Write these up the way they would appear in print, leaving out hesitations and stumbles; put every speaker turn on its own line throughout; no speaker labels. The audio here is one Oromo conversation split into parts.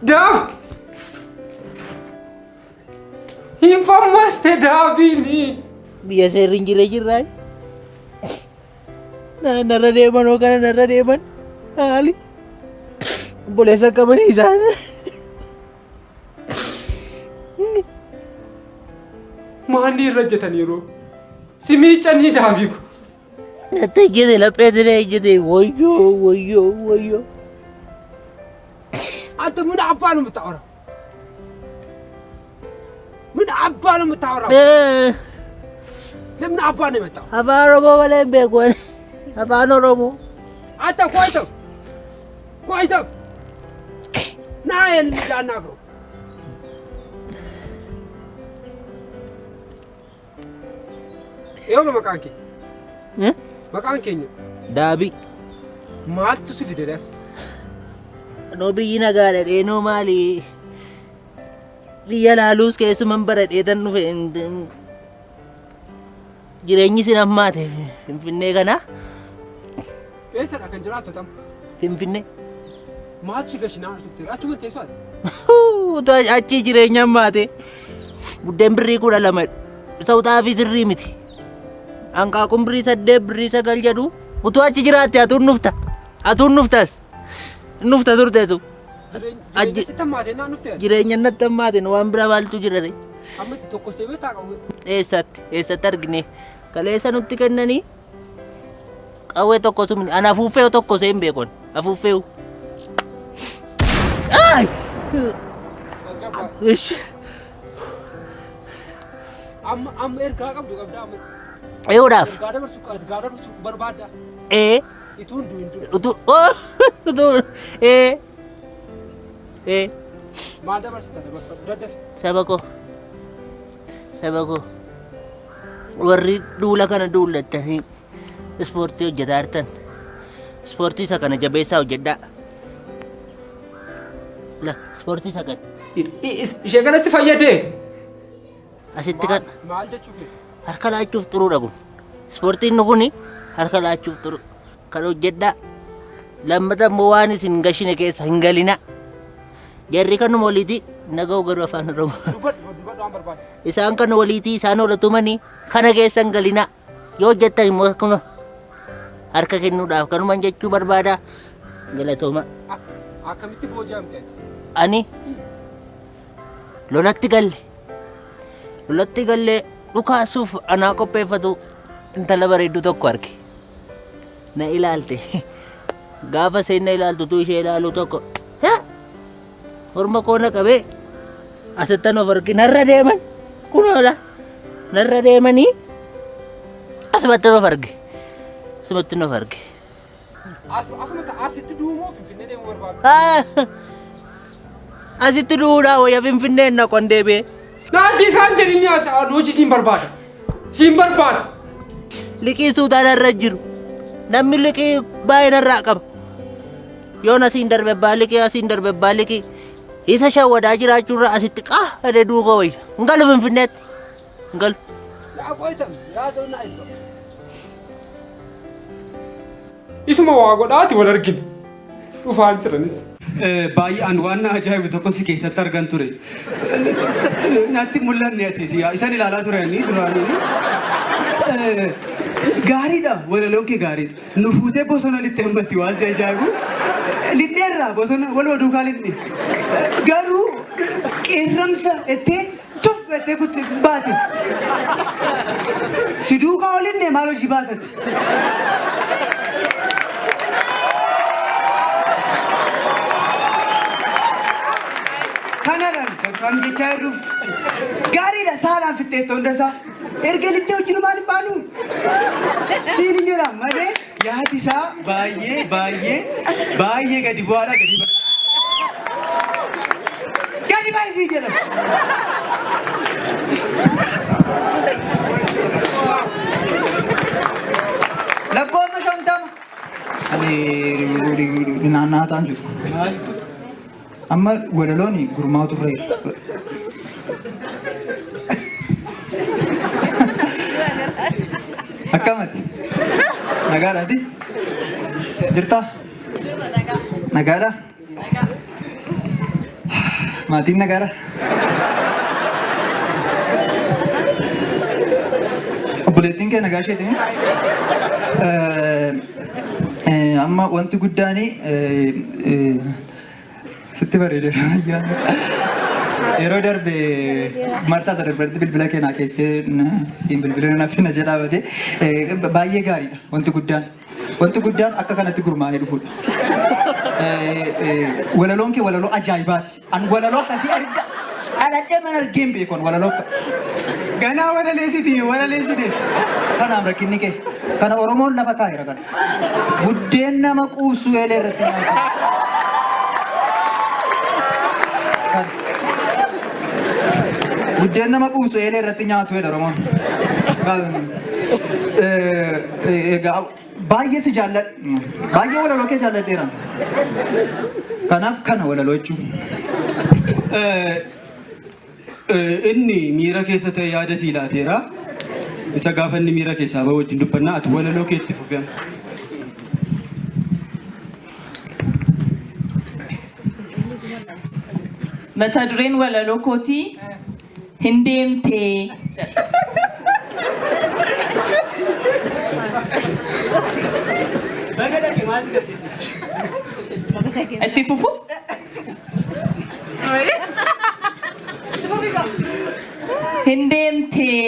Daab! Hin fammaste daabiini.
Biyya seerri hin jirre jirraa. Narra deeman hoo kana narra deeman haali. Obboleessa qabanii isaan.
Maanni irra hojjetaniiru. Si miiccanii daabii ko.
Natti ejjete laphee tana ejjete wayyoo wayyoo wayyoo.
አንተ ምን አባ ነው የምታወራው? ምን አባ ነው የምታወራው? ለምን አባ ነው የመጣው?
Afaan Oromoo malee hin beeku ani. Afaan Oromoo.
አንተ ቆይተው ቆይተው ና ይሄን ልጅ አናግረው። ይኸው ነው መቃን kee maqaan keenya
Daabii.
maaltu si fide das?
Noo biyyi nagaadha dheenoo maali? Biyya laaluus keessuman baradhee tan dhufe. Jireenyi sin hammaate Finfinnee kana.
Eessadha kan jiraattu tam?
Finfinnee.
Maaltu si gashinaa as dhufte? Achuma teessoo ati?
Utuu achii jireenya hammaate. Buddeen birrii 12 isa uxaafii sirrii miti. Hanqaaquun birrii 8 birrii 9 jedhu utuu achi jiraatte atuun dhufta. Atuun dhuftas. Dhufta turteetu.
Jireenya sitti hammaate naan dhufte ati?
Jireenya natti hammaate waan bira maaltu jira ree?
Amma itti tokkos deemee taa qabu.
Eessatti eessatti argine kaleessa nutti kennanii qawwee tokko sumni ana afuuffee tokko seen beekon afuuffee. Ay! Ish.
Amma amma ergaa qabdu qabdaa amma.
Eeyoodhaaf.
Ergaa dabarsu ergaa dabarsu barbaadda.
Ee.
Ituun du'in du'in.
Utuu oh utuu ee ee.
Maal dabarsita dabarfadhu daddafi.
Saba koo saba koo warri duula kana duullattanii ispoortii hojjetaa jirtan ispoortii isa kana jabeessaa hojjedhaa. La ispoortii isa kana.
Ishee kanatti fayyadee.
Asitti kan.
Maal jechuu kee?
Harka laachuuf xuruudha kun. Ispoortiin kun harka laachuuf xuru. Kan hojjedhaa. Lammata immoo waan isin hin gashine keessa hin galina. Jarri kanuma waliiti naga'u garuu afaan Oromoo.
Dubbadhu dubbadhu waan barbaade.
Isaan kan waliiti isaan ola tumanii kana keessa hin galina. Yoo hojjettan immoo kun harka kennuudhaaf kanuman jechuu barbaada. Galatooma.
Akkamitti booji'amte ati?
Ani lolatti galle. Lolatti gallee dhukaasuuf anaa qopheeffatu intala bareedduu tokko arge. Na ilaalte. Gaafa isheen na ilaaltu utuu ishee ilaaluu tokko "Ha! Morma koo na qabee asittan of arge narra deeman kunoo la narra deemanii asumattan of arge. Asumattan of arge.
Asuma asitti du'uu moo Finfinnee deemuu barbaadu?
Asitti du'uudhaa wayya Finfinneen naqon deebi'ee.
Naanti isaan jedhin hojii siin barbaada. Siin barbaada.
Liqii suutaan irra jiru. Namni liqii baay'ee narraa qaba. Yoon asiin darbe abbaa liqii asiin darbe abbaa liqii. Isa shawwadaa jiraachuurra asitti qaa jedhee duuka wayya. Hin galu Finfinneetti. Hin galu.
Yaa qoytan yaa ta'u na ibba. Isuma waa godhaati wal argina. Dhufaan jiranis.
Baay'ee an waan na ajaa'ibu tokko si keessatti argan ture. Natti mul'anne ati si isan ilaalaa ture ani duraanii. Gaariidha walaloon kee gaariidha. Nu fuutee bosona lixxe ammatti waan si ajaa'ibu. Lixxeerra bosona waluma duukaa lixne. Garuu qeerramsa ettee tuf ettee kutte baate. Si duukaa olinne maal hojii baatati? Kanadhaan kan jechaa jirruuf gaariidha saalaan fixxeetta hunda isaa. Erga lixxee wajjin maal hin baanu? Siin hin jedha malee yaadi isaa baay'ee baay'ee baay'ee gadi bu'aadha gadi ba'a. Gadi ba'i siin jedha.
Lakkoofsa 50. Ani naanna'aa ta'an jiru. Amma walaloon gurmaa'utu irra jira. Akkamati? Nagaadhaati? Jirtaa? Nagaadha? Maatiin nagaadha? Obboleettiin kee nagaa isheeti? Amma wanti guddaan sitti bareedeera ayyaana. Yeroo darbe marsaa isa darbetti bilbila kee naa keessee siin bilbila naaf na jedhaa badee baay'ee gaariidha wanti guddaan. Wanti guddaan akka kanatti gurmaa'anii dhufuudha. Walaloon kee walaloo ajaa'ibaati. An walaloo akkasii erga dhaladhee mana argee hin beeku an walaloo akka.
Ganaa walaleessiti walaleessite.
Kanaaf rakkinni kee. Kana Oromoon lafa kaa'eera kana. Buddeen nama quubsu eelee irratti nyaatu. Kana. Buddeen nama quubsu eelee irratti nyaatu jedha Oromoon. Egaa baay'ee si jaalladha. Baay'ee walaloo kee jaalladheera. Kanaaf kana walaloo jechuun.
Inni miira keessa ta'e yaada sii laateera. Isa gaafa inni miira keessaa bahu wajjin dubbannaa ati walaloo kee itti fufi amma.
Mata dureen walaloo kootii hin deemtee jedha.
Baga dhaqe maal si garsiisa?
Itti fufu? Hin deemtee.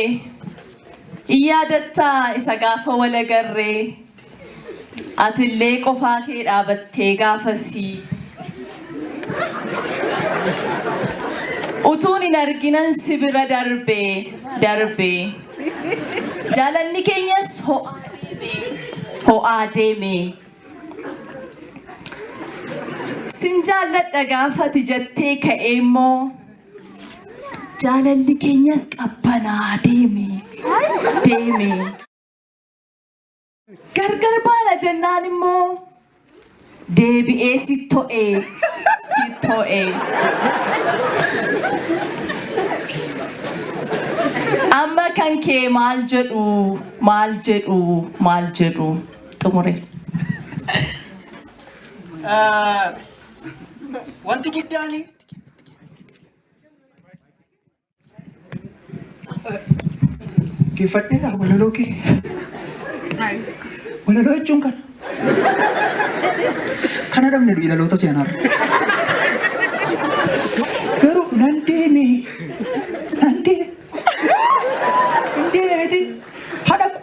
In yaadattaa isa gaafa wal agarree. Atillee qofaa kee dhaabattee gaafasii. Utuun hin arginan si bira darbe darbe. Jaalalli keenyas ho'aa deeme ho'aa deeme. Sin jaalladha gaafa ati jettee ka'ee immoo jaalalli keenyas qabbanaa deeme deeme. Gargar baana jennaan immoo deebi'ee si to'e si to'e. Amma kan kee maal jedhu maal jedhu maal jedhu xumure.
Wanti guddaan Geeffadheera walaloo kee. Walaloo jechuun kana. Kana dhabne du'i dhaloota seenaarra. Garuu nan deeme. Nan deeme. Hin deeme miti. Hadhaqu.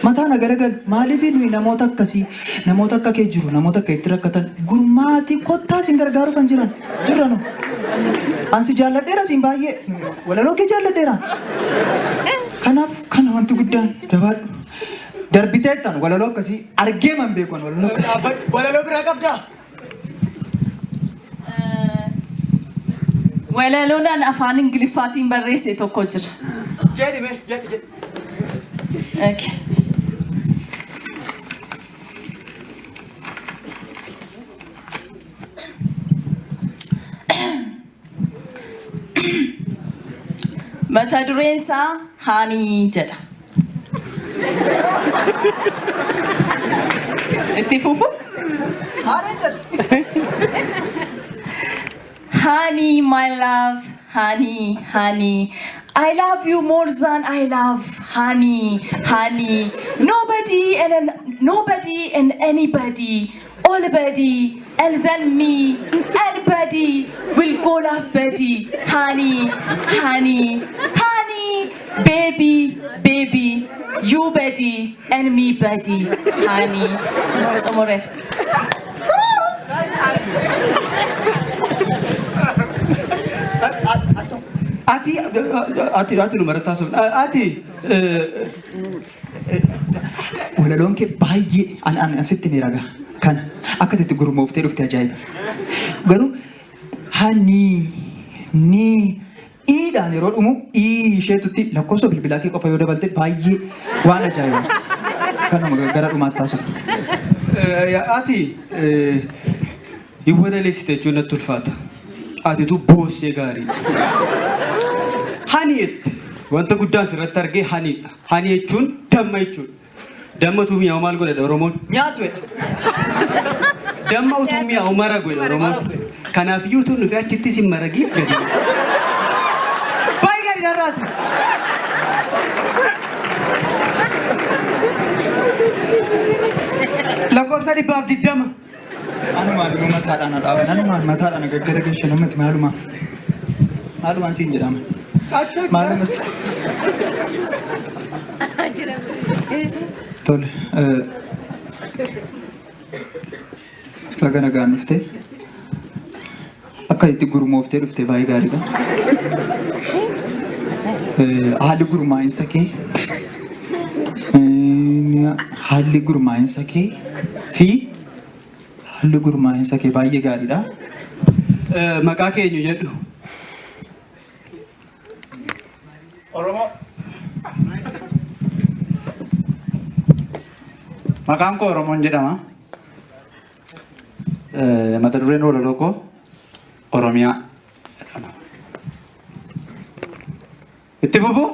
Mataa na garagalu. Maaliif nuyi namoota akkasii, namoota akka kee jiru, namoota akka itti rakkatan gurmaatii kottaa isin gargaaruuf kan jiran jirra nu. An si jaalladheera siin baay'ee. Walaloo kee jaalladheera. Kanaaf kana wanti guddaan jabaadhu. Darbiteettan walaloo akkasii argee man beeku an walaloo akkasii.
Walaloo biraa qabdaa?
Walaloon an afaan Ingiliffaatiin barreesse tokko jira.
Jedhi mee jedhi jedhi.
Okay. Mata dureen isaa Honey jedha. Itti fufu? Honey, my love, honey, honey. I love you more than I love honey, honey. Nobody and anybody, all body, and then me, anybody will go love buddy, honey, honey, honey, baby, baby, you buddy and me buddy, honey. Xumure.
Ati nu maratti haasofna. Ati
Walaloon kee baay'ee an an asitti ni raga. Kana akka itti gurmooftee dhufte ajaa'iba. Garuu hani ni iidhaan yeroo dhumu ii isheetutti lakkoofsa bilbilaa kee qofa yoo dabalte baay'ee waan ajaa'iba. Kanuma gara dhumaatti haasofna.
Ati hin walaleessite jechuun natti ulfaata. Atitu boossee gaarii. Honey jette wanta guddaan sirratti argee honeydha. Honey jechuun damma jechuudha. Dammatu mi'aawu maal godhadha Oromoon?
Nyaatu jedha.
Damma utuu mi'aawu maragu jedha Oromoon. Kanaafiyyuu utuu dhufee achittis hin maragiif gadi. Baay'ee gadi dharraati. Lakkoofsa 120.
Anumaan immoo mataadhaan na dhaaban. Anumaan mataadhaan na gaggara galchan ammati maalumaan. Maalumaan siin jedhama. Maalumas. Tole. Baga nagaan dhufte. Akka itti gurmooftee dhufte baay'ee gaariidha. Haalli gurmaa'insa kee haalli gurmaa'insa kee fi haalli gurmaa'insa kee baay'ee gaariidha.
Maqaa keenyu jedhu.
Oromoo. Maqaan koo Oromoon jedhama. Mata dureen walaloo koo Oromiyaa jedhama. Itti fufuu?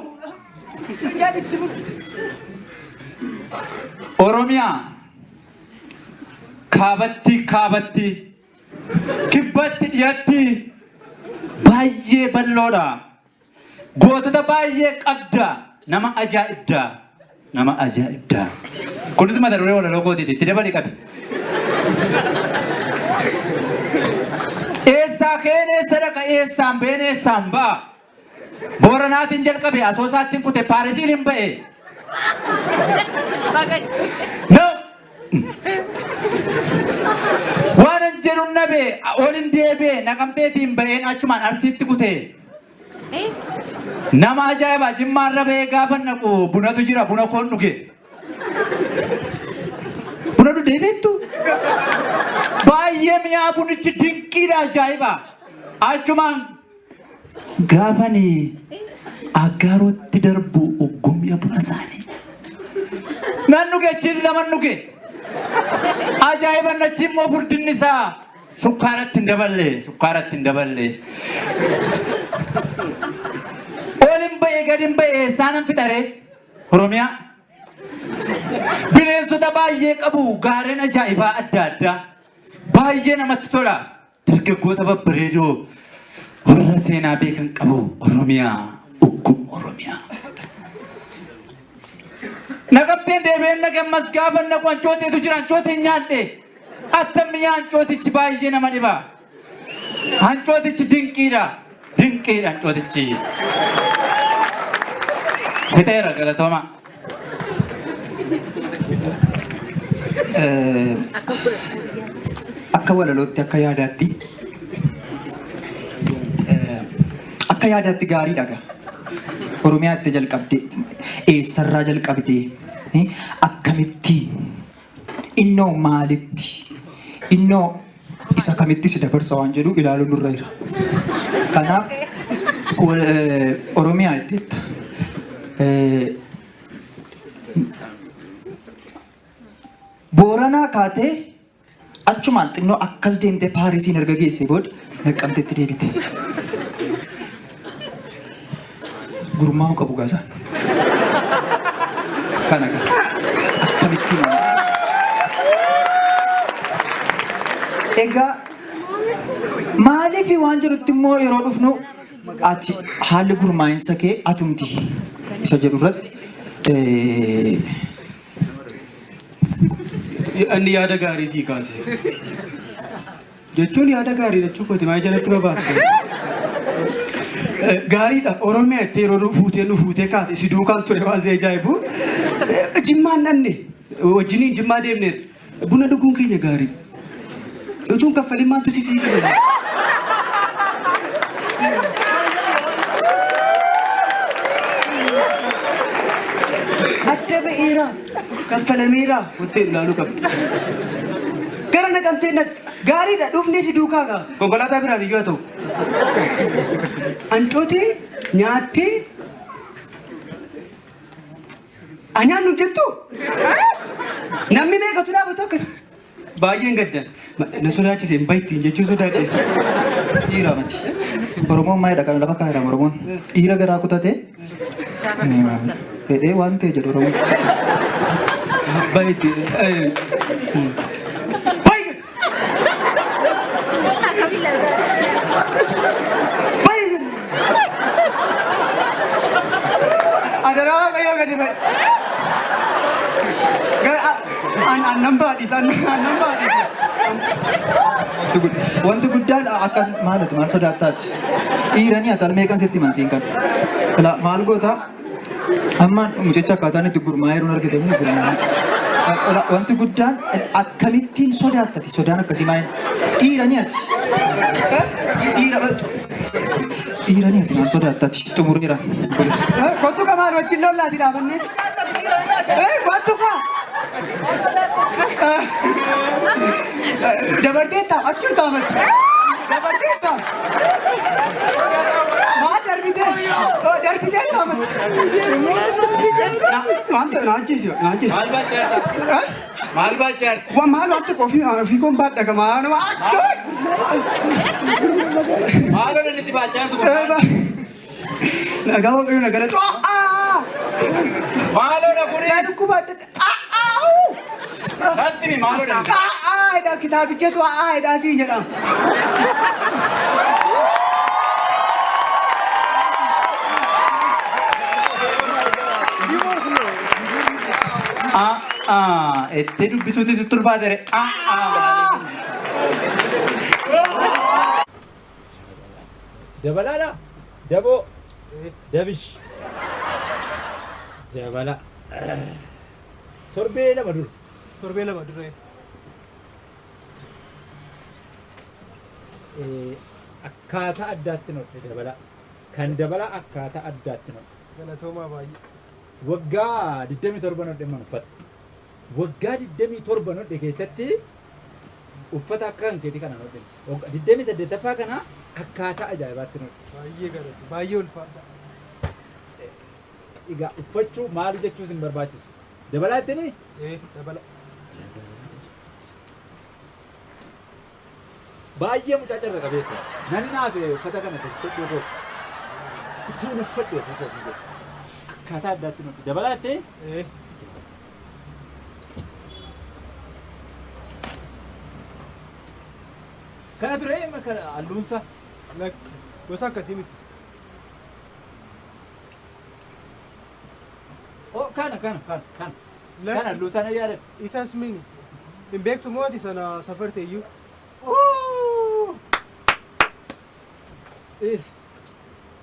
Oromiyaa kaabatti kaabatti kibbatti dhiyatti baay'ee bal'oodha. Gootota baay'ee qabda. Nama ajaa'ibda. Nama ajaa'ibda. Kunis mata duree walaloo kootiiti. Itti dabali qabi. Eessaa ka'een eessa dhaqa eessaan ba'een eessaan ba'a. Booranaatiin jalqabe Asoosaattiin kute Paarisiin hin ba'e. No! Waan hin jedhu nabe ol hin deebi'e naqamteetiin ba'een achumaan Arsiitti kute. Nama ajaa'ibaa Jimmaarra ba'ee gaafa naqu bunatu jira buna koon dhuge. Buna dhugdee beektu? Baay'ee mi'aa bunichi dinqiidha ajaa'iba. Achumaan gaafani Aggaarootti darbu uggumya buna isaanii. Nan dhuge achiis laman dhuge. Ajaa'iba achi immoo furdinni isaa Sukkaaratti hin daballe, sukkaaratti hin daballe. Ol hin ba'e gad hin ba'e eessaanan fixare? Oromiyaa. Bineensota baay'ee qabu gaarreen ajaa'ibaa adda addaa. Baay'ee namatti tola. Dargaggoota babbareedoo warra seenaa beekan qabu Oromiyaa. Uggum Oromiyaa. Naqamteen deebi'een naqe ammas gaafa naqu ancooteetu jira ancooteen nyaadhe. Attam mi'aa hancootichi baay'ee nama dhiba. Hancootichi dinqiidha. Dinqiidha hancootichi. Fixeera galatooma.
Akka walalootti akka yaadaatti akka yaadaatti gaariidha gaa. Oromiyaa itti jalqabde eessarraa jalqabde akkamitti Innoo maalitti? Innoo isa kamitti si dabarsa waan jedhu ilaaluun nurra jira. Kanaaf Oromiyaa jetteetta. Booranaa kaatee achumaan xinnoo akkas deemtee Paarisiin erga geessee booda Naqqamtetti deebite. Gurmaa'uu qabu gaasaan. Kana gaa. Akkamittiin Egaa maaliif waan jedhutti immoo yeroo dhufnu ati haalli gurmaa'insa kee atumti isa jedhu irratti
Inni yaada gaarii sii kaase. Jechuun yaada gaarii jechuu kooti maa jalatti babaafte. Gaariidha Oromiyaa itti yeroo nu fuutee nu fuutee kaate si duukaan ture waan si ajaa'ibu. Jimmaan dhanne wajjiniin Jimmaa deemneerra. Buna dhuguun keenya gaarii. Utuun kaffaliin maaltu si fiisise? Adda ba'eera kaffalameera jettee ilaaluu qabda. Gara naqamtee natti Gaariidha dhufnee si duukaa gaa konkolaataa biraan iyyuu haa ta'u. Ancootee nyaattee anyaannu hin jettu? Namni meeqatu dhaabatu akkas baay'een gaddan. Na sodaachise hin bayittiin jechuu sodaadhe.
Dhiira miti. Oromoon maalidha kana lafa kaa'eera Oromoon. Dhiira garaa kutate Fedhee waan ta'e jedhu Oromoon.
Bayitti. Bayi. Maaloo gadi ba'i. An nan baadhis an nan baadhis.
Wanti guddaan akkas maalati maal sodaattaati? Dhiiranii ati almeeqan sitti himan siin kan. Ilaa maal goota? Amma mucicha akkaataan itti gurmaa'ee jiruun argite miti gurmaa'ee. Wanti guddaan akkamittiin sodaattati sodaan akkasii maal? Dhiiranii ati. Dhiira dhiiranii ati maal sodaattati xumureera.
Kottu ka maal wajjin lollaati dhaabannee. Kottu ka. Dabarteetta achi jirta amatti. Dabarteetta. Maal darbitee? Darbiteetta amatti. Wanta na ajjeesi na ajjeesi.
Maal baachaa Maal baachaa
Waan maal waan tokko ofii ofii koon baadha gamaa nama achi.
Maaloo inni itti baachaa jiru?
Nagaa waaqayyo na galatu.
Maaloo na kuni?
Na dhukkuba adda adda.
Natti mi maaloo na?
A'aa kitaabichatu a'aa jedhaa siin jedhama.
A'aa itti dubbisuuti sitti ulfaate a'aa. Dabalaadha. Daboo. Dabish. Dabala. Torbee lama dura.
Torbee lama dura.
Akkaataa addaatti nodhe dabala. Kan dabala akkaataa addaatti nodhe.
Galatoomaa baay'ee.
Waggaa 27 nodhe man uffata. Waggaa 27 nodhe keessatti uffata akka kan keetii kana nodhe. Waggaa 28ffaa kana akkaataa ajaa'ibaatti nodhe.
Baay'ee galatu. Baay'ee ulfaadha.
Egaa uffachuu maal jechuus hin barbaachisu. Dabalaa jettanii?
Ee dabala.
Baay'ee mucaa carra qabeessa. Nani naaf uffata kana akkasitti hodhuu koo. Utuun uffadhe ofii kootii jedhe. Akkaataa addaatti nodhe. Dabalaa jettee?
Ee.
Kana ture kana halluunsa.
Lakki gosa akkasii miti.
Oh, kana kana kana kana.
Lakki.
Kana halluu sana yaadadha.
Isas mini. Hin beektu moo ati sana safarte iyyuu?
Is.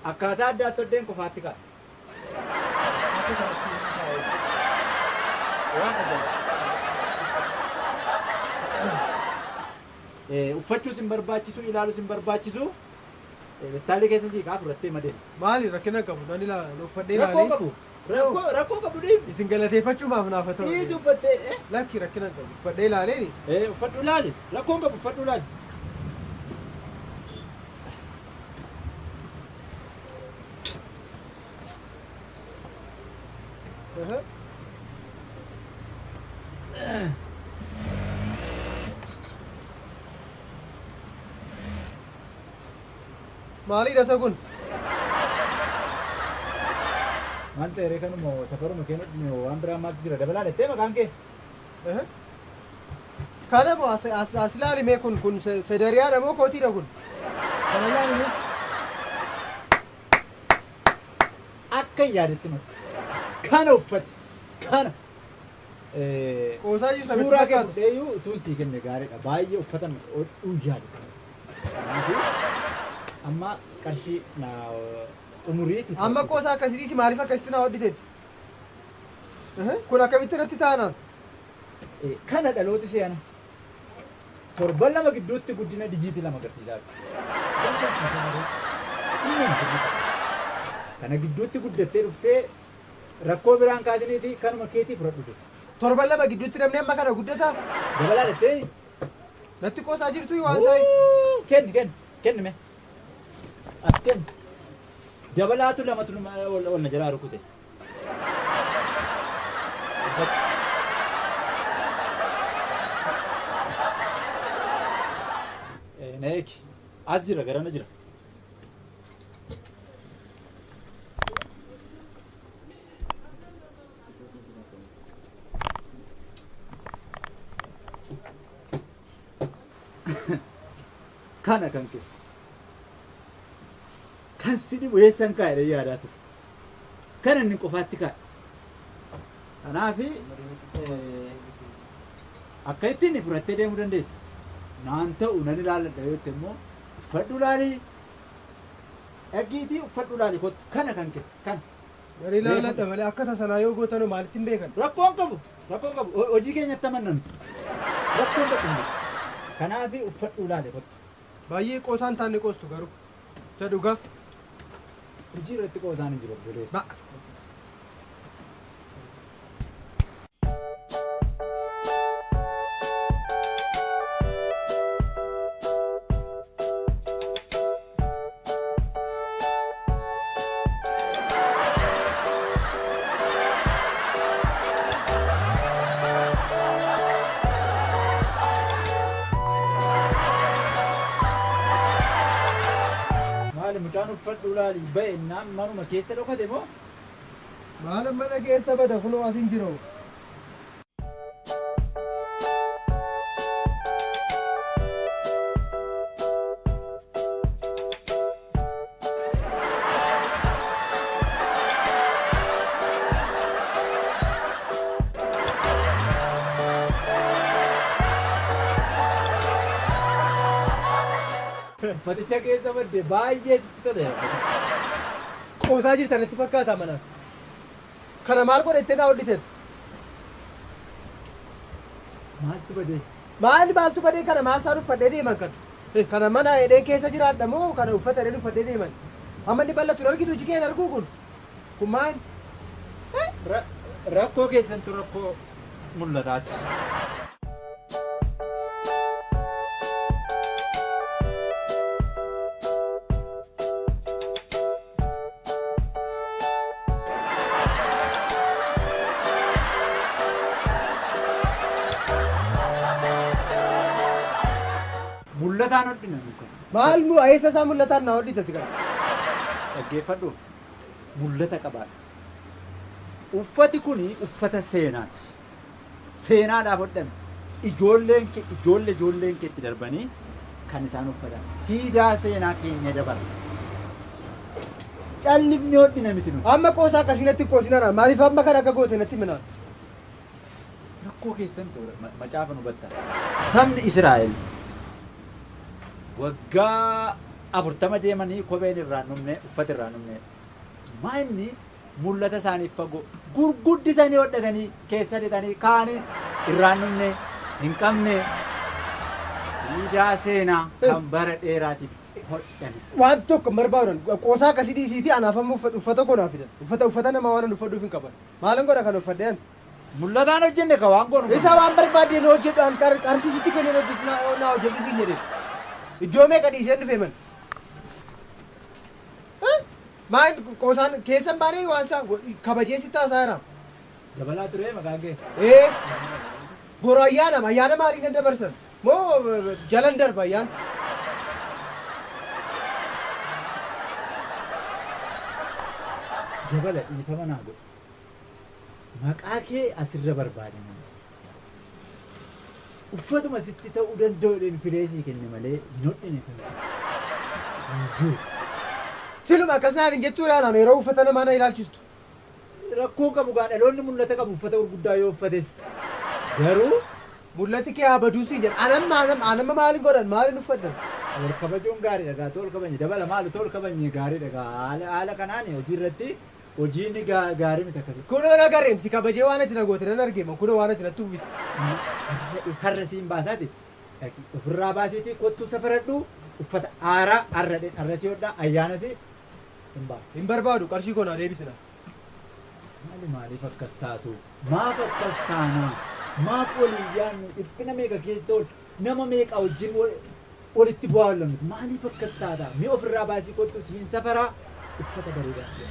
Akkaataa addaatti hodheen qofaatti ka'a. Waan ajaa'iba. Uffachuus hin barbaachisu, ilaaluus hin barbaachisu. Festaalii keessa sii kaa fudhattee madeema.
Maali rakkina qabu nan ilaala uffadhee
Rakkoo
ilaalee.
qabu. Rakkoo rakkoo qabu dhiisi.
Isin galateeffachuumaaf naaf haa ta'u.
Dhiisi uffattee.
Lakki rakkina qabu uffadhee ilaaleeni.
Uffadhu ilaali. Rakkoon qabu uffadhu ilaali.
Maaliidha isa kun?
Maal ta'e kanuma safaruma kee waan biraa maaltu jira dabalaa jettee maqaan kee?
Kana moo as as as ilaali mee kun kun federiyaadha moo kootiidha kun?
Kana ilaali mee. Akka yaadetti mata. Kana uffate. Kana.
Qoosaa jirta natti
Suuraa kee
fakkaata.
fudheeyyuu utuun sii kenne gaariidha. Baay'ee uffata hodhuu yaade. Kanaafuu amma qarshii na xumuriiti.
Amma qoosaa akkasii dhiisi maaliif akkasitti na hodhiteetti? Kun akkamitti irratti taanaan?
Kana dhalooti seena. Torban lama gidduutti guddina dijiitii lama agarsiisaa jira. Kana gidduutti guddattee dhuftee rakkoo biraan kaasiniiti kanuma keetii fudhadhu deemu.
Torban lama gidduutti namni amma kana guddataa?
Dabalaa jettee?
Natti qoosaa jirtu waan isaa.
Kenni kenni kenni mee. As kenni. Dabalaatu lamatu ol na jalaa rukute. Na eegi. As jira garana jira. Kana kan kee. Kan si dhibu eessan kaa'e yaadaa ture. Kana inni qofaatti kaa'e. Kanaaf akka ittiin fudhattee deemuu dandeessa. Naan ta'u nan ilaalladha yoo jette immoo uffadhu laalii dhagiitii uffadhu laalii kottu kana kan kee kana.
Nan ilaalladha malee akka isa sanaa yoo gootan maalitti hin beekan?
Rakkoon qabu rakkoon qabu hojii keenyatti amanna nuti. Rakkoon qabu. Kanaaf uffadhu laali kottu.
Baay'ee qoosaan taanne qoostu garuu. Isa dhugaa.
Hojii irratti qoosaan hin jiru obboleessa.
Ba.
Maali mucaan uffadhu laali ba'e naan manuma keessa dhokate moo?
Maal mana keessa bada kunoo as hin jiru.
Uffaticha keessa badde baay'ee sitti tole.
Qoosaa jirtan itti fakkaata manaan. Kana maal godhettee naa hodhiten?
Maaltu badee?
Maal maaltu badee kana maal isaan uffadhee deeman kana? Kana mana hidheen keessa jiraadha moo kana uffata hidheen uffadhee deeman? Amma inni bal'atu hin argitu iji kee hin arguu kun? Kun maal?
Rakkoo keessantu rakkoo mul'ataati. Mul'ataan hodhina nu kana.
Maal mu eessa isaa mul'ataan naa hodhitati kana?
Dhaggeeffadhu. Mul'ata qabaadha. Uffati kuni uffata seenaati. Seenaadhaaf hodhame. Ijoolleen kee ijoollee ijoolleen kee itti darbanii kan isaan uffatan. Siidaa seenaa keenya dabala. Callifni hodhina miti nuti.
Amma qoosaa akkasii natti hin qoosinaa maaliif amma kana akka goote natti himinaa?
Rakkoo keessan macaafa nu hubattan. Sabni Israa'el waggaa 40 deemanii kopheen irraa hin dhumne, uffati irraa hin dhumne. Maa inni mul'ata isaaniif fagoo gurguddisanii hodhatanii keessa lixanii kaanii irraa hin dhumne, hin qabne. Siidaa seenaa kan bara dheeraatiif hodhame.
Waan tokko hin barbaadan qoosaa akkasii dhiisiitii anaaf amma uffata koo naa fidan. Uffata uffata namaa waan ani uffadhuuf hin qaban. Maalan godha kana uffadhee ani?
Mul'ataan hojjenne ka waan goonu.
Isa waan barbaadde na hojjedhu an qarshii sitti kenneen hojjedhu naa hojjedhu siin jedhee. Iddoo meeqa dhiiseen dhufe man. Maal qoosaan keessan baanee waan isaa kabajee sitti haasaa jira.
Dabalaa turee maqaan kee.
Ee boru ayyaana ayyaana maalii nan dabarsan moo jalan darba ayyaan.
Dabala dhiifama naa godhi. Maqaa kee asirra barbaade malee. Uffatuma sitti ta'uu danda'u jedheen filee sii kenne malee hin hodhine kan hin jiru.
Siluma akkas naan hin jettuu ilaalaan yeroo uffata namaa na ilaalchistu.
Rakkoo qabu gaa dhaloonni mul'ata qabu uffata gurguddaa yoo uffates garuu.
Mul'ati kee haa baduu siin jedha. Anamma anamma maalin godhan maalin uffadhan.
Wal kabajuun gaariidha gaa too ol kabajne dabala maal too ol kabajne gaariidha gaa haala kanaan hojii irratti Hojiin gaarii miti akkasitti.
Kunoo na gareem si kabajee waan ati na goote nan argeema kunoo waan ati natti uwwiste.
Har'a siin baasaati dhaqi ofirraa baasiitii kottuu safaradhu uffata haaraa har'a har'a si hodhaa ayyaana si hin baatu.
Hin barbaadu qarshii koo naa deebisi naaf.
Maali maaliif akkas taatu maaf akkas taanaa maaf waliin yaadnu dhiphina meeqa keessa ol nama meeqa wajjin walitti bu'aa oolla nuti maaliif akkas taata mee ofirraa baasii kottu siin safaraa uffata bareedaa si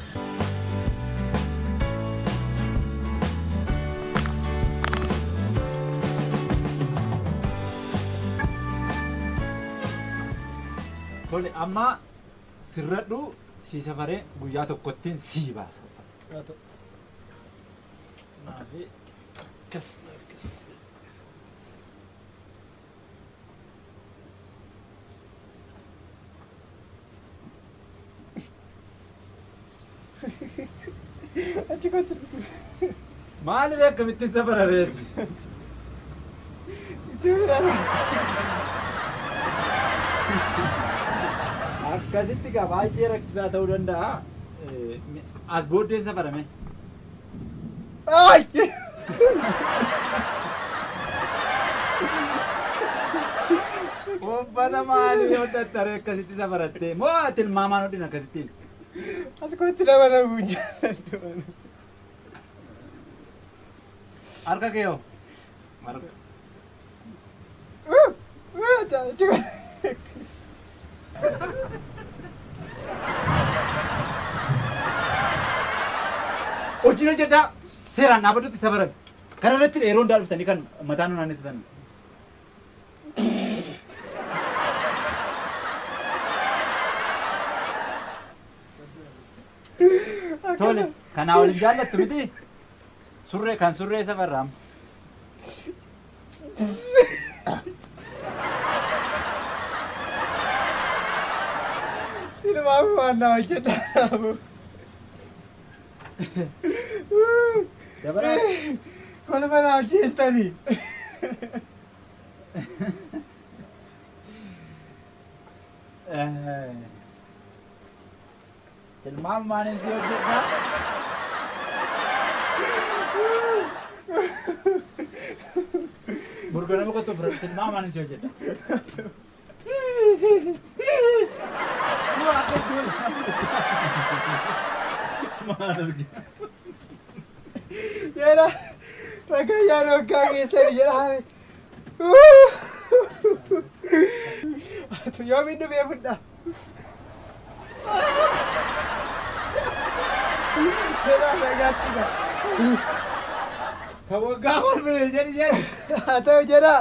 Tole amma sirradhu sii safaree guyyaa tokkottiin sii baasa uffata. Naafi akkas akkas.
Achi kottu.
Maali akkamittiin safarareeti?
Iddoo biraan.
Akkasitti gaa baay'ee rakkisaa ta'uu danda'a. As booddeen safarame.
Ay!
Uffata maalii hodhattaree akkasitti safarattee? Moo tilmaamaan hodhin akkasittiin?
As kootti nama namuun jaalladhu.
Harka kee hoo? Harka. Hojiin hojjedhaa seeraan dhaabatutti safaran. Kana irratti yeroo hundaa dhuftanii kan mataa nu naannessitan. Tole, kanaa waliin jaallattu miti? Surree kan surree safarraam.
Tilmaama waan naa hojjedhaa.
Dabaraa.
Kolfa naa hojjeestanii.
Tilmaama maaliin si hojjedhaa? Burgana kottu fira tilmaama maaliin si hojjedha? Moo akka iddoo maal argina?
Jedha nagayyaan waggaa keessani jedha. Yoomiin dhufee fudha. Jedha nagaatti gaa.
Kan waggaa kolfine jedhi jedhi.
Haa ta'u jedha.